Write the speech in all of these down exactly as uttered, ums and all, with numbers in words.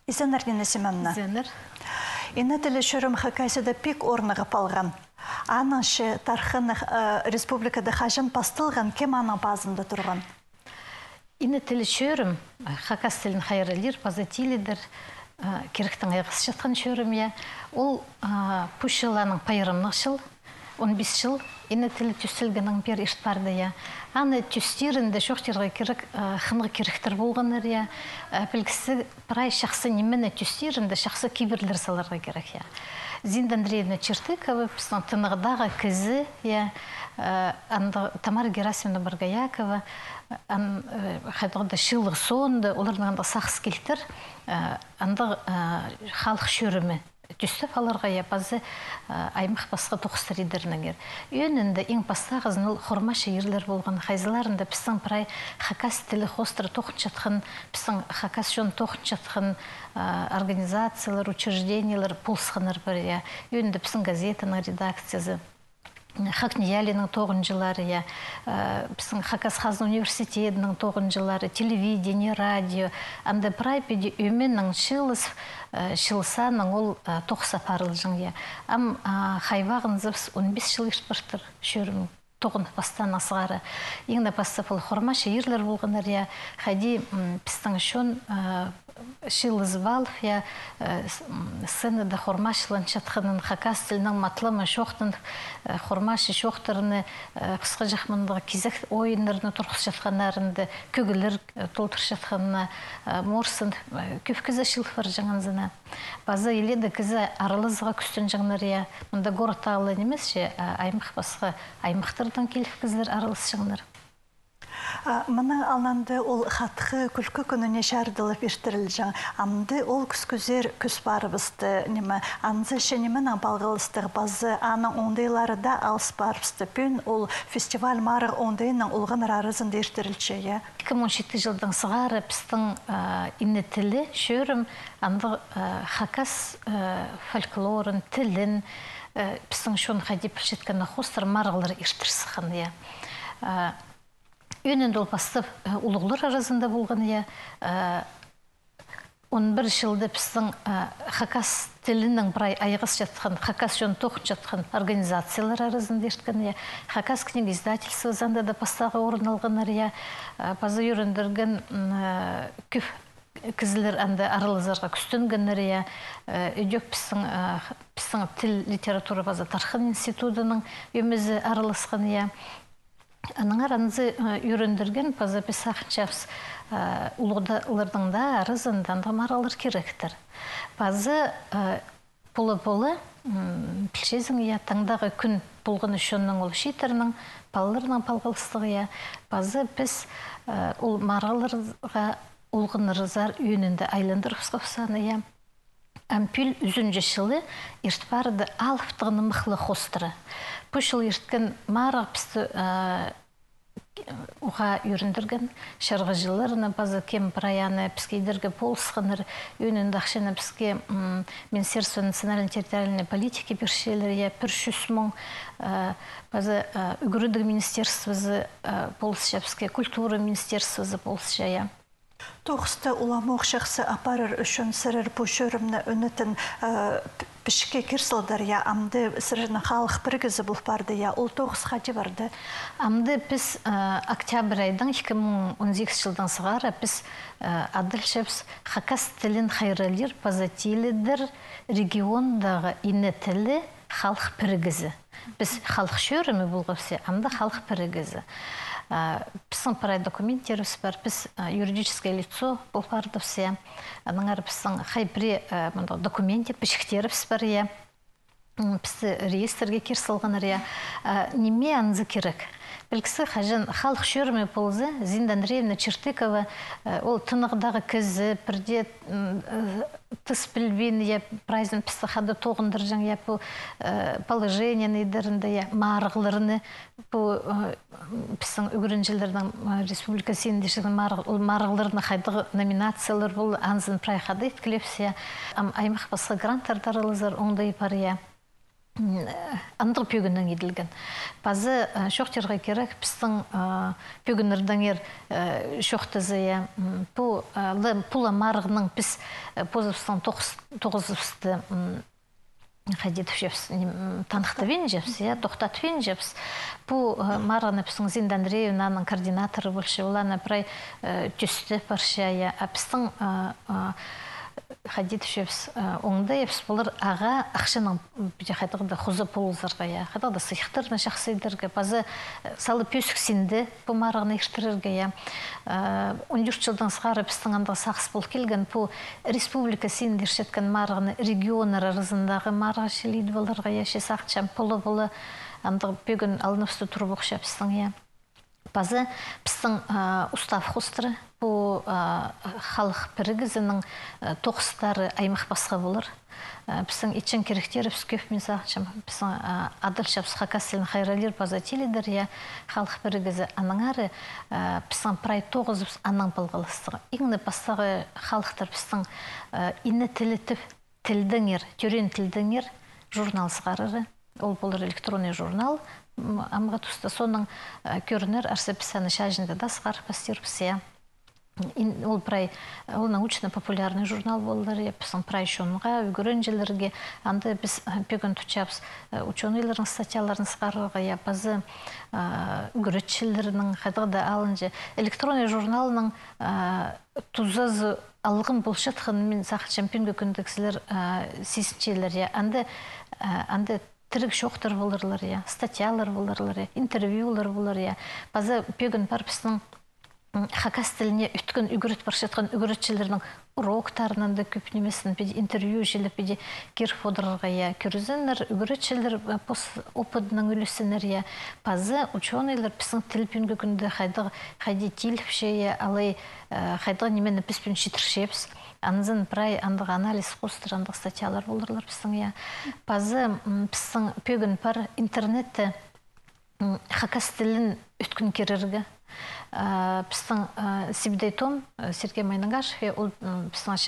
Изеннер, Нина Семёновна. Изеннер. Ине тілі чӧрім Хакасияда пик орныхтап алған. Аның че тархыны, э, республикада хаҷан пасталған, кем аның пазында турған? Ине тілі чӧрім, э, хакас тілін хайраллир паза тилідер, э, киректең айғасчатхан чӧрім, я. Ол, э, пу чыл аның пайрамнығ чыл, он пис чыл ине тілі тӧстелгеннең пеер ирт парды, я. Аны тӧстирінде чоохтирға кирек, э, хынығ киректер полғаннар, я. Э, пілгізі прай чахсы нимені тӧстирінде чахсы кибірлер саларға кирек, я. Зинаида Андреевна Чертыкова, пістің тынағдағы кізі, я, э, анда Тамара Герасимовна Боргоякова, ан, э, хайдағ-да чыылығ соонда, оларның анда сағыс килтір, э, анда, э, халых чӧрімі тӧстеп аларға, я, паза, э, аймах пасха тоғыстар идернеңер. Ӧӧнінде иң пастағызын ол хормачы ирлер полған, хайзыларында пістің прай хакас тілі хоостыра тоғынчатхан, пістің хакас чон тоғынчатхан, э, организациялар, учреждениелер полысханнар пар, я. Ӧӧнінде пістің газетаның редакциязы. ХакНИИЯЛИ-ның тоғынҷылары, я, э, пістің Хакас хазна университедінің тоғынҷылары, телевидение, радио, анда прай піди ӧменең чыылыс, э, чыылысаның ол, э, тоғыс апарылҷаң, я. Ам, а, хайбағынзыбыс он пис чыл ирт партыр чӧрім тоғын пастаан сығара. Иң не пастап ол хормачы ирлер полғаннар, я, хайди, м, пістің чон, э, чыылызып алып, я, э, с-, м, сценада хормачыланчатханын, хакас тілінің матламы чоохтанып, э, хормачы чоохтарны, э, пысхаҷах мындағ кизек ойыннарны турғысчатханнарында, кӧглер, э, толдырчатханына, э, морсынып, э, кӧп кізі чыылып парҷаң анзына. Паза илееде кізі аралазарға кӱстенҷеңнер, я. Мында городтағылар нимес че, а, аймах пасха аймахтардаң киліп кізілер араласчаңнар. А, мының алнында ол хатхы кӱлкі кӱніне чарыдылып иртірілҷең. Амды ол кӱскӱзер кӱс парыбысты, ниме, анзы че нименең палғалыстығ, паза аның оңдайлары даа алыс парыбысты. Пӱӱн ол фестиваль марығ оңдайының олғаннар аразында иртірілче, я. Ікі муң он читі чылдаң сығара пістің, а, ине тілі чӧрім, андағ, а, хакас, а, фольклорын, тілін, а, пістің чон хайди пілчеткені хоостыра марығлар иртір сыххан, я. А, ӧӧнінде ол пастап, э, улуғлар аразында полған, я. Э, он пір чылда пістің, э, хакас тілінең прай айғасчатхан, хакас чон тоғынчатхан организациялар аразында ирткен, я. Хакас книга издательствозы анда даа пастағы орын алғаннар, я. Э, паза ӱрендірген, м, э, кӧп кізілер анда аралазарға кӱстенгеннер, я. Э, ідӧк пістің, э, пістің тіл, литература паза тархын институдының ӧмезі араласхан, я. Аннаңар анзы, э, ӱрендірген, паза піс сағынчабыс, э, улуғларның даа аразында андағ марығлар киректір. Паза, э, пола-пола, м, пілчезің, я, таңдағы кӱн полған ӱчӱн ол чииттернің, палаларның палғалыстығы, я. Паза піс, э, ол марығларға олғаннарзар ӧӧнінде айландырыбысхабыс аны, я. Ам пӱӱл ӱзінҷі чылы ирт парды алыптығ нымахлығ хоостыра. Пу чыл ирткен марығ пісті, а, уғаа ӱрендірген чарғыҷыларны, паза кем прай аны піске идерге полысханнар, ӧӧнінде ахчаны піске, м, Министерство национальной территориальной политики пирчелер, я, пір чӱс муң, а, паза, а, ӱгредіг министерствозы, а, полысча піске, культура министерствозы полысча, я. Тоғысты уламох чахсы апарар ӱчӱн сірер пу чӧрімні ӧнетін, э, п-, пічікке кир салдар, я, амды сірернің халых пірігізі пол парды, я, ол тоғыс хайди парды? Амды піс, э, октябрь айдаң, ікі муң он сигізінҷі чылдаң сығара піс, э, адалчабыс хакас тілін хайраллир паза тилідер региондағы ине тілі халых пірігізі. Піс халых чӧрімі полғабыс, я, амды халых пірігізі. А, пістің прай документтерібіс пар, піс, а, юридическое лицо пол пардыбыс, я. Аннаңар пістің хай пірее, а, мындағ документтер, пічіктерібіс пар, я. М, пісті реестрге кир салғаннар, я. А, ниме анзы кирек? Пілгізі, хаҷан халых чӧрімі полза, Зинаида Андреевна Чертыкова, а, ол тынағдағы кізі, пірдее, м, э, тыс пілбин, я, прайзын пісті хада тоғындырҷаң, я, пу, э, положениені идерінде, я, марығларны, пу, э, пістің ӱгренҷілернің, э, республика синінде чыған марығ-, ол марығларны хайдағ номинациялар пол, анзын прай хада иткілебіс, я. Ам аймах пасха гранттарда аралазар оңдай пар, я. андағ пӧгіннең иділген. Пазы чоохтирға кирек, пістің пӧгіннердеңер чоохтаза, я, пу ла, пу ла марығнаң піс позыбыстың тоғызыбысты, хайди тіпчебіс, таныстырбинчабыс, я, тохтатпинчабыс. Пу марығны пістің Зинаида Андреевнаның координаторы полча, ол аны прай тӧстеп парча, я. А пістің хайди тіпчебіс, оңдайыбыс полар ағаа ахчаның піди хайдағ-да хоза полызарға, я, хайдағ-да сыйыхтарны чахсы идерге, пазы салып пӧзік синде пу марығны иртірерге, я. Он тӧрт чылдаң сығара пістің андағ сағыс пол килген, пу республика синінде иртчеткен марығны регионнар аразындағы марығ чіли идіп аларға, я, че сағынчам, пола-пола андағ пӧгін алныбысты турыбохча пістің, я. Пазы пістің устав хоостыра, пу халых пірігізінің тоғыстары аймах пасха полар. Пістің итчең киректерібіс кӧп, мин сағынчам, пістің адалчабыс хакас тілін хайраллир паза тилидер, я, халых пірігізі. Аннаңар пістің прай тоғызыбыс аннаң палғалыстығ. Иң не пастағы халыхтар пістің ине тілі тіп тілдеңер, тӧреен тілдеңер журнал сығарары. Ол полар электронный журнал амғы туста. Соонаң кӧрінер, арса піс аны чачында даа сығарып пастирбыс, я. Ол прай, ол научно-популярный журнал полар, я, пістің прай чонға, ӱгренҷілерге. Анда піс пӧгін тутчабыс учёныйларның статьяларын сығарарға, я, пазы ӱгретчілернің, хайдағ-да алынҷа. Электронный журналның тузазы алғым полчатханын, мин сағынчам, пӱӱнгі кӱнде кізілер сизінчелер, я. Анда, анда тіріг чоохтар поларлар, я, статьялар поларлар, я, интервьюлар полар, я. Паза пӧгін пар пістің хакас тіліне ӧткін ӱгрет парчатхан ӱгретчілернің уроктарынаң даа кӧп нимезін, піди интервью чіли піди киріп одырарға, я, кӧрзіннер, ӱгретчілер пос опыдынаң ӱлесіннер, я. Паза учёныйлар пістің тіл пӱӱнгі кӱнде хайдағ, хайди тиліпче, я, алай хайдағ нимені піс пӱӱн читірчебіс. Анзын прай андағ анализ хоостыра андағ статьялар поларлар пістің, я. Паза пістің пӧгін пар интернетте хакас тілін ӧткін кирерге. Пістің Сибдей Том, Сергей Майнагашев, я, ол пістің,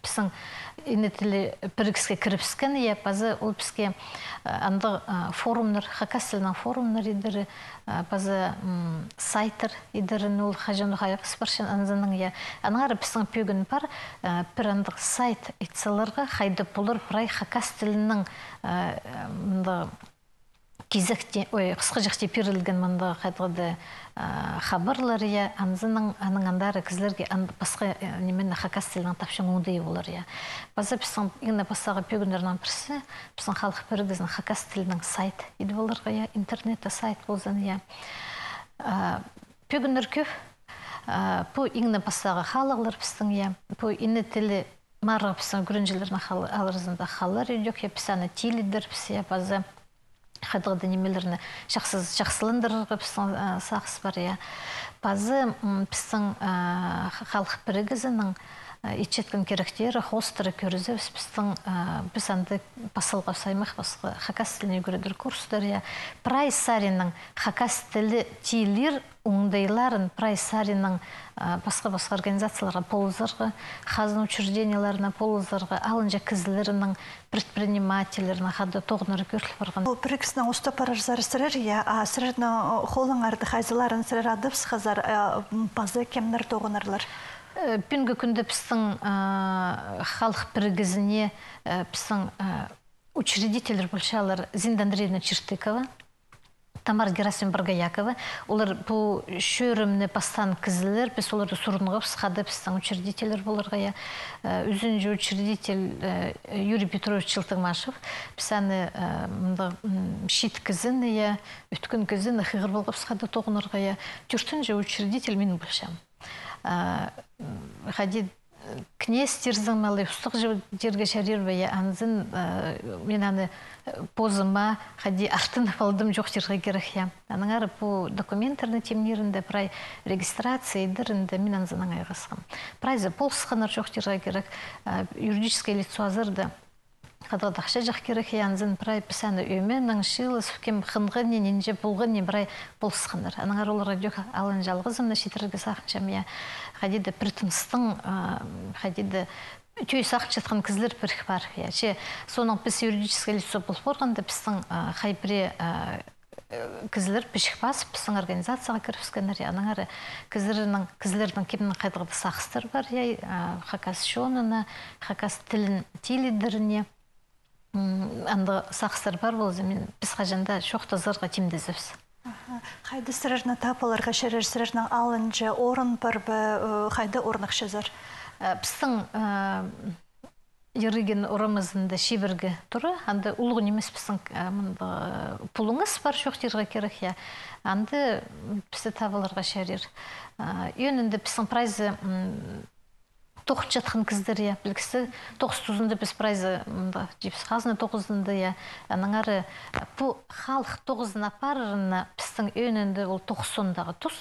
пістің ине тілі пірігіске кірібіскен, я, паза ол піске андағ форумнар, хакас тілінің форумнар идері, паза сайттар идерін ол хаҷан хайғас парчаң анзынаң, я. Аннаңар пістің пӧгін пар пір андағ сайт ит саларға, хайда полар прай хакас тілінің мындағ кизекте, ой, хысхаҷахти пирілген мындағ хайдағ-да хабарлар, я, анзынаң, аның андар кізілерге пасха нимені, хакас тілінің тапчаң оңдайы полар, я. Паза пістің иң не пастағы пӧгіннернің пірсі, пістің халых пірігізінің хакас тілінің сайт идіп аларға, я, интернетте сайт ползын, я. Пӧгіннер кӧп. Пу иң не пастағы халығлар пістің, я. Пу ине тілі марығ пістің ӱгренҷілернің аразында халар идӧк, я, піс аны тилідербіс, я, паза хайдағ-да нимелерні чахсы, чахсыландырарға пістің сағыс пар, я. Паза пістің халых пірігізінің итчеткен киректері, хоостыра кӧрзебіс, пістің, піс анда пас салғабыс аймах пасха хакас тіліне ӱгредер курстар, я. Прай саринаң хакас тілі тилир оңдайларын прай саринаң пасха-пасха организацияларға полызарға, хазна учреждениелеріне полызарға, алынҷа кізілернің, предпринимательлернің хада тоғынары кӧріл парған. Ол пірігістің устап парарзар сірер, я, а сірернің холыңарда хайзыларын сірер адап сыхазар, паза кемнер тоғынарлар? Пӱӱнгі кӱнде пістің халых пірігізіне пістің учредительлер полчалар Зинаида Андреевна Чертыкова, Тамара Герасимовна Боргоякова. Олар пу чӧрімні пастаан кізілер, піс оларды сурынғабыс, хада пістің учредительлер поларға, я. Ӱзінҷі учредитель Юрий Петрович Челтыгмашев. Піс аны мында чиит кізіні, я, ӧткін кізіні хығыр полғабыс хада тоғынарға, я. Тӧртінҷі учредитель мин полчам. Хайди князь тирзің ме, алай устағҷы тирге чарир ба, я, анзын мин аны позыма хайди артынып алдым чоохтирға кирек, я. Аннаңар пу документтерні тимнирінде, прай регистрация идерінде мин анзынаң айғасхам. Прайзы полысханнар чоохтирға кирек, юридическое лицо азарда. Хада ахчаҷах кирек, я, анзын прай піс аны ӧменең чыылыс, кем хынған ни, нинҷе полған ни, прай полысханнар. Аннаңар оларға дӧк алынҷа алғызымны читірерге сағынчам, я. Хайди-да пір тыныстың, хайди-да тӧӧй сағынчатхан кізілер пір пар, я. Че соонаң піс юридическое лицо пол парғанда, пістің, а, хай пірее, а, э, кізілер пічік пазып, пістің организацияға кірібіскеннер, я. Анаң ары кізілернің, кізілернің кемнің хайдағ-да сағыстар пар, я, а, хакас чонына, хакас тілін тилідеріне. М, анда сағыстар пар полза, мин, піс хаҷан даа чоохтазарға тимдезібіс. Аха. Хайда сірерні таап аларға чарир, сірернің алынҷа орын пар ба, э, хайда орнахчазар? Э, пістің, э, Иригин орамызында чибіргі тура, анда улуғ нимес пістің, э, мында пулуңыс пар, чоохтирға кирек, я. Анда, м, пісті таап аларға чарир. Э, ӧӧнінде пістің прайзы, м, тоғынчатхан кізілер, я, пілгісі, тоғыс тузында піс прайзы, мында, тіпчебіс, хазна тоғызында, я. Анаң ары, пу халых тоғызына апарарына пістің ӧӧнінде ол тоғыс соондағы тус,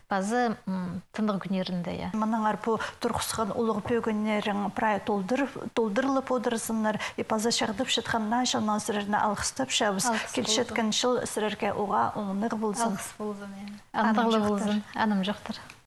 пазы, м, тынағ кӱннерінде, я. Мынаңар пу турғысхан улуғ пӧгіннерің прай толдыр-, толдырылып одырзыннар, и паза чағдапчатхан наа чылнаң сірерні алғыстапчабыс. Алғыс ползын. Килчеткен чыл сірерге уғаа оңнығ ползын. Алғыс ползын, я. Андағ ла ползын, анымҷохтар.